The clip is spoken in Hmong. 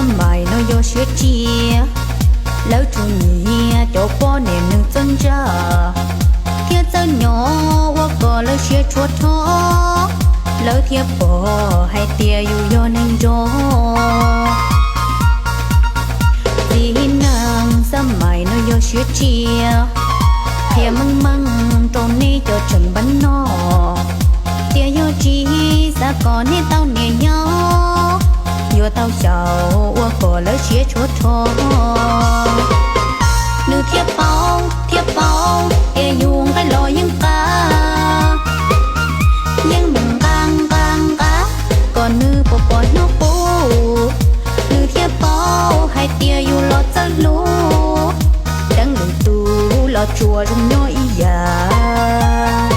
Xab mais no yog siab tsiaj, lawv tsuas nyiam cov poj niam neeg txawj ntsa thiab txawj nyob ua kom lawv siab tshua rho, lawv thiaj pom hais tias yus yog neeg nrog. Txiv neej xab mais no yog siab tsiaj, qhia meej meej rau nej cov tseem npab noj, tias yog tsis xav kom nej tau niam yau, yuav tau xyaum ua kom lawv siab tshua rho. Nws thiaj paub, thiaj paub tias yus nqaij los yeej qab, yeej mus nqa nqa nqa kom nws puas pom hnub qub. Nws thiaj paub hais tias yus los txawj hlub, deev lwm tus los tsuas zoo nyob ib yam.